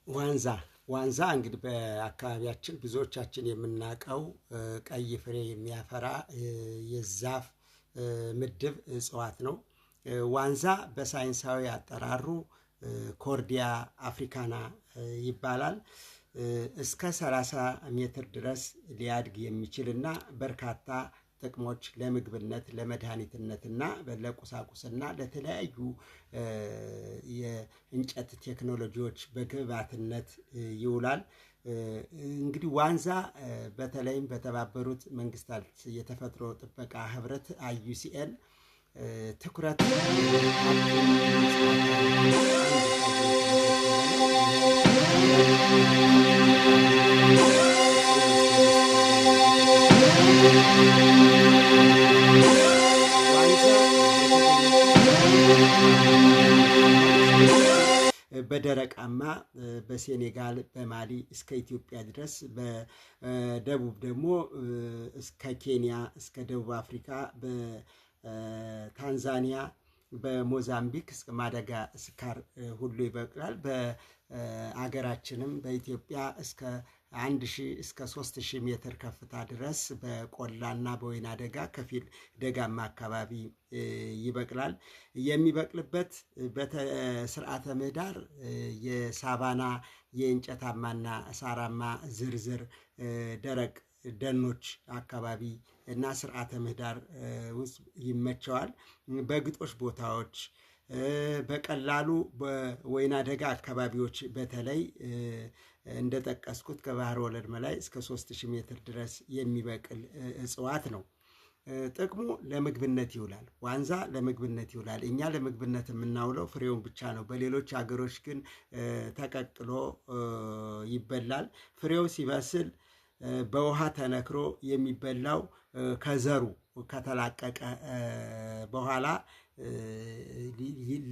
ዋንዛ። ዋንዛ እንግዲህ በአካባቢያችን ብዙዎቻችን የምናውቀው ቀይ ፍሬ የሚያፈራ የዛፍ ምድብ እጽዋት ነው። ዋንዛ በሳይንሳዊ አጠራሩ Cordia africana ይባላል። እስከ 30 ሜትር ድረስ ሊያድግ የሚችልና በርካታ ጥቅሞች ለምግብነት፣ ለመድኃኒትነትና ለቁሳቁስና ለተለያዩ የእንጨት ቴክኖሎጂዎች በግብዓትነት ይውላል። እንግዲህ ዋንዛ በተለይም በተባበሩት መንግስታት የተፈጥሮ ጥበቃ ህብረት IUCN ትኩረት በደረቃማ በሴኔጋል፣ በማሊ እስከ ኢትዮጵያ ድረስ፣ በደቡብ ደግሞ እስከ ኬንያ፣ እስከ ደቡብ አፍሪካ፣ በታንዛኒያ፣ በሞዛምቢክ እስከ ማዳጋስካር ሁሉ ይበቅላል። በአገራችንም በኢትዮጵያ እስከ 1000 እስከ 3000 ሜትር ከፍታ ድረስ በቆላና በወይና ደጋ፣ ከፊል ደጋማ አካባቢ ይበቅላል። የሚበቅልበት በስርዓተ ምህዳር የሳቫና፣ የእንጨታማና ሳራማ ዝርዝር ደረቅ ደኖች አካባቢ እና ስርዓተ ምህዳር ውስጥ ይመቸዋል። በግጦሽ ቦታዎች፣ በቀላሉ በወይና ደጋ አካባቢዎች፣ በተለይ እንደጠቀስኩት ከባህር ወለል በላይ እስከ 3000 ሜትር ድረስ የሚበቅል እጽዋት ነው። ጥቅሙ ለምግብነት ይውላል። ዋንዛ ለምግብነት ይውላል። እኛ ለምግብነት የምናውለው ፍሬውን ብቻ ነው። በሌሎች ሀገሮች ግን ተቀቅሎ ይበላል። ፍሬው ሲበስል በውሃ ተነክሮ የሚበላው ከዘሩ ከተላቀቀ በኋላ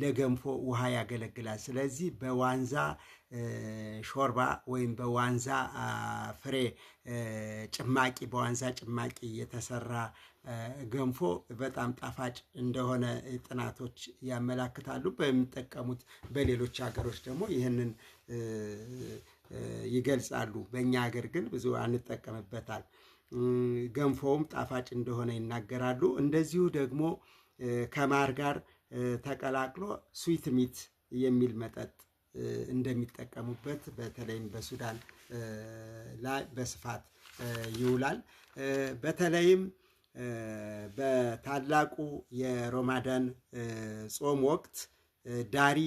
ለገንፎ ውሃ ያገለግላል። ስለዚህ በዋንዛ ሾርባ ወይም በዋንዛ ፍሬ ጭማቂ፣ በዋንዛ ጭማቂ የተሰራ ገንፎ በጣም ጣፋጭ እንደሆነ ጥናቶች ያመላክታሉ። በሚጠቀሙት በሌሎች ሀገሮች ደግሞ ይህንን ይገልጻሉ። በእኛ ሀገር ግን ብዙ አንጠቀምበታል። ገንፎውም ጣፋጭ እንደሆነ ይናገራሉ። እንደዚሁ ደግሞ ከማር ጋር ተቀላቅሎ sweet meat የሚል መጠጥ እንደሚጠቀሙበት በተለይም በሱዳን ላይ በስፋት ይውላል። በተለይም በታላቁ የሮማዳን ጾም ወቅት ዳሪ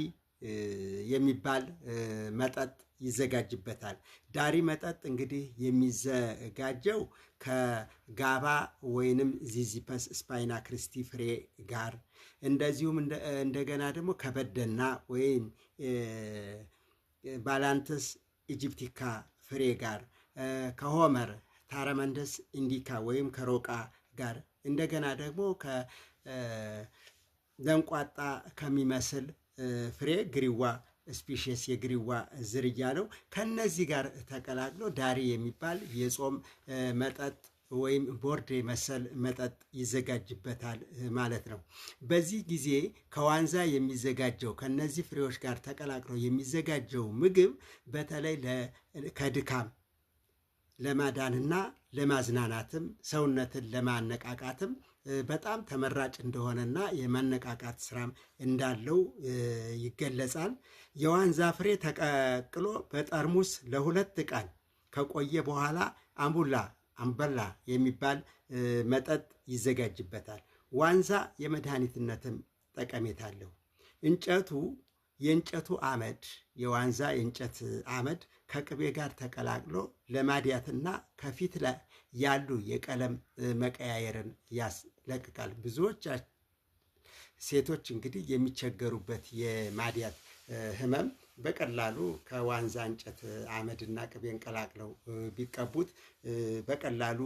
የሚባል መጠጥ ይዘጋጅበታል። ዳሪ መጠጥ እንግዲህ የሚዘጋጀው ከጋባ ወይንም Ziziphus spina christi ፍሬ ጋር፣ እንደዚሁም እንደገና ደግሞ ከበደና ወይም Balantidium aegyptiaca ፍሬ ጋር፣ ከሆመር Tamarind indica ወይም ከሮቃ ጋር፣ እንደገና ደግሞ ከለንቋጣ ከሚመስል ፍሬ፣ ግሪዋ species፣ የግሪዋ ዝርያ ነው። ከነዚህ ጋር ተቀላቅሎ ዳሪ የሚባል የጾም መጠጥ ወይም ቦርዴ መሰል መጠጥ ይዘጋጅበታል ማለት ነው። በዚህ ጊዜ ከዋንዛ የሚዘጋጀው፣ ከነዚህ ፍሬዎች ጋር ተቀላቅሎ የሚዘጋጀው ምግብ በተለይ ከድካም ለማዳንና ለማዝናናትም ሰውነትን ለማነቃቃትም በጣም ተመራጭ እንደሆነና የማነቃቃት ስራም እንዳለው ይገለጻል። የዋንዛ ፍሬ ተቀቅሎ በጠርሙስ ለ2 ቀን ከቆየ በኋላ አምቡላ፣ አምበላ የሚባል መጠጥ ይዘጋጅበታል። ዋንዛ የመድኃኒትነትም ጠቀሜታ አለው። እንጨቱ፣ የእንጨቱ አመድ፣ የዋንዛ የእንጨት አመድ ከቅቤ ጋር ተቀላቅሎ ለማዲያትና ከፊት ላይ ያሉ የቀለም መቀያየርን ያስለቅቃል። ብዙዎች ሴቶች እንግዲህ የሚቸገሩበት የማዲያት ህመም በቀላሉ ከዋንዛ እንጨት አመድና ቅቤን ቀላቅለው ቢቀቡት በቀላሉ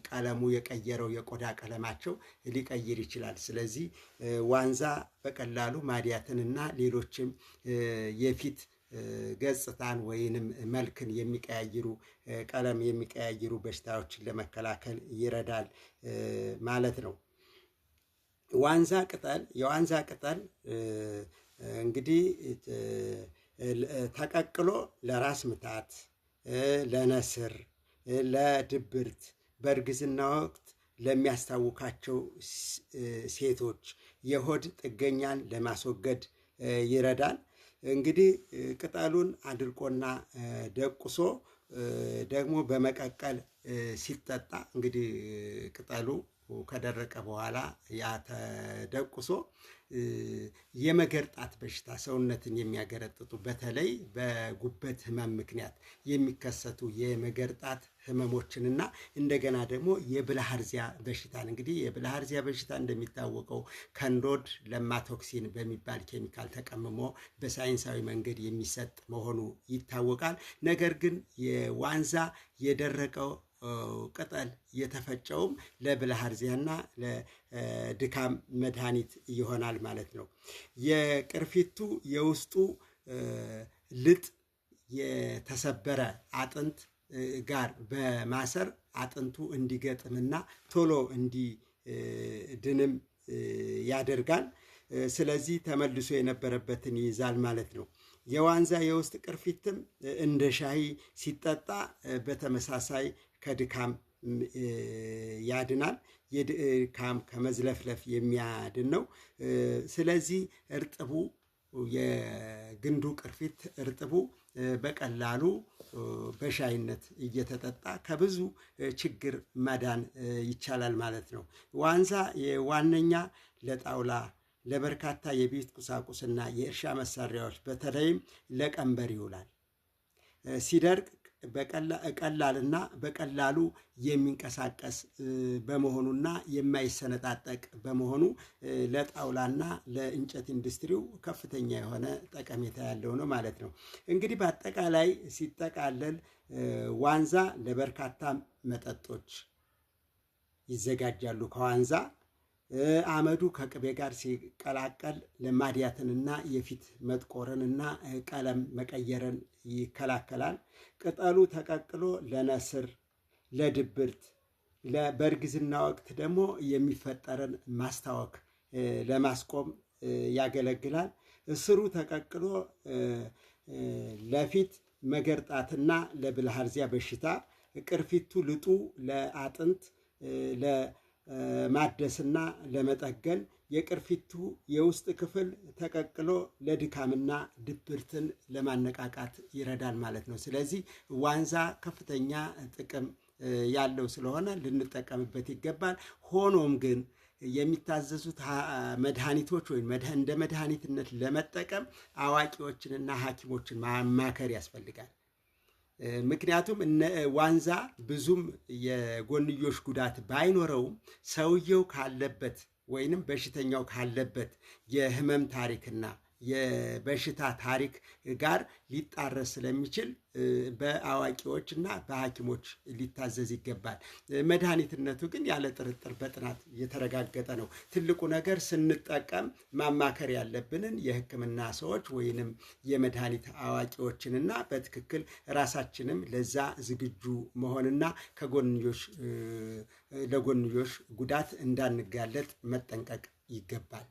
ቀለሙ የቀየረው የቆዳ ቀለማቸው ሊቀይር ይችላል። ስለዚህ ዋንዛ በቀላሉ ማዲያትንና ሌሎችም የፊት ገጽታን ወይንም መልክን የሚቀያይሩ፣ ቀለም የሚቀያይሩ በሽታዎችን ለመከላከል ይረዳል ማለት ነው። ዋንዛ ቅጠል፣ የዋንዛ ቅጠል እንግዲህ ተቀቅሎ ለራስ ምታት፣ ለነስር፣ ለድብርት፣ በእርግዝና ወቅት ለሚያስታውካቸው ሴቶች የሆድ ጥገኛን ለማስወገድ ይረዳል። እንግዲህ ቅጠሉን አድርቆና ደቁሶ ደግሞ በመቀቀል ሲጠጣ፣ እንግዲህ ቅጠሉ ከደረቀ በኋላ ያ ተደቁሶ የመገርጣት በሽታ፣ ሰውነትን የሚያገረጥጡ በተለይ በጉበት ህመም ምክንያት የሚከሰቱ የመገርጣት ህመሞችንና እንደገና ደግሞ የብልሃርዚያ በሽታን፣ እንግዲህ የብልሃርዚያ በሽታ እንደሚታወቀው ከንዶድ ለማቶክሲን በሚባል ኬሚካል ተቀምሞ በሳይንሳዊ መንገድ የሚሰጥ መሆኑ ይታወቃል። ነገር ግን የዋንዛ የደረቀው ቅጠል የተፈጨውም ለብልሃርዚያና ለድካም መድኃኒት ይሆናል ማለት ነው። የቅርፊቱ የውስጡ ልጥ የተሰበረ አጥንት ጋር በማሰር አጥንቱ እንዲገጥምና ቶሎ እንዲድንም ያደርጋል። ስለዚህ ተመልሶ የነበረበትን ይይዛል ማለት ነው። የዋንዛ የውስጥ ቅርፊትም እንደ ሻሂ ሲጠጣ በተመሳሳይ ከድካም ያድናል። የድካም ከመዝለፍለፍ የሚያድን ነው። ስለዚህ እርጥቡ የግንዱ ቅርፊት እርጥቡ በቀላሉ በሻይነት እየተጠጣ ከብዙ ችግር መዳን ይቻላል ማለት ነው። ዋንዛ የዋነኛ ለጣውላ፣ ለበርካታ የቤት ቁሳቁስና የእርሻ መሳሪያዎች በተለይም ለቀንበር ይውላል። ሲደርቅ ቀላልና በቀላሉ የሚንቀሳቀስ በመሆኑና የማይሰነጣጠቅ በመሆኑ ለጣውላና ለእንጨት ኢንዱስትሪው ከፍተኛ የሆነ ጠቀሜታ ያለው ነው ማለት ነው። እንግዲህ በአጠቃላይ ሲጠቃለል ዋንዛ ለበርካታ መጠጦች ይዘጋጃሉ። ከዋንዛ አመዱ ከቅቤ ጋር ሲቀላቀል ለማድያትንና የፊት መጥቆርንና ቀለም መቀየርን ይከላከላል። ቅጠሉ ተቀቅሎ ለነስር፣ ለድብርት፣ በእርግዝና ወቅት ደግሞ የሚፈጠርን ማስታወክ ለማስቆም ያገለግላል። ስሩ ተቀቅሎ ለፊት መገርጣትና ለብልሃርዚያ በሽታ፣ ቅርፊቱ ልጡ ለአጥንት ለማደስና ለመጠገን፣ የቅርፊቱ የውስጥ ክፍል ተቀቅሎ ለድካምና ድብርትን ለማነቃቃት ይረዳል ማለት ነው። ስለዚህ ዋንዛ ከፍተኛ ጥቅም ያለው ስለሆነ ልንጠቀምበት ይገባል። ሆኖም ግን የሚታዘዙት መድኃኒቶች ወይም እንደ መድኃኒትነት ለመጠቀም አዋቂዎችንና ሐኪሞችን ማማከር ያስፈልጋል። ምክንያቱም ዋንዛ ብዙም የጎንዮሽ ጉዳት ባይኖረውም ሰውየው ካለበት ወይንም በሽተኛው ካለበት የህመም ታሪክና የበሽታ ታሪክ ጋር ሊጣረስ ስለሚችል በአዋቂዎች እና በሐኪሞች ሊታዘዝ ይገባል። መድኃኒትነቱ ግን ያለ ጥርጥር በጥናት የተረጋገጠ ነው። ትልቁ ነገር ስንጠቀም ማማከር ያለብንን የሕክምና ሰዎች ወይንም የመድኃኒት አዋቂዎችንና በትክክል ራሳችንም ለዛ ዝግጁ መሆንና ከጎንዮሽ ለጎንዮሽ ጉዳት እንዳንጋለጥ መጠንቀቅ ይገባል።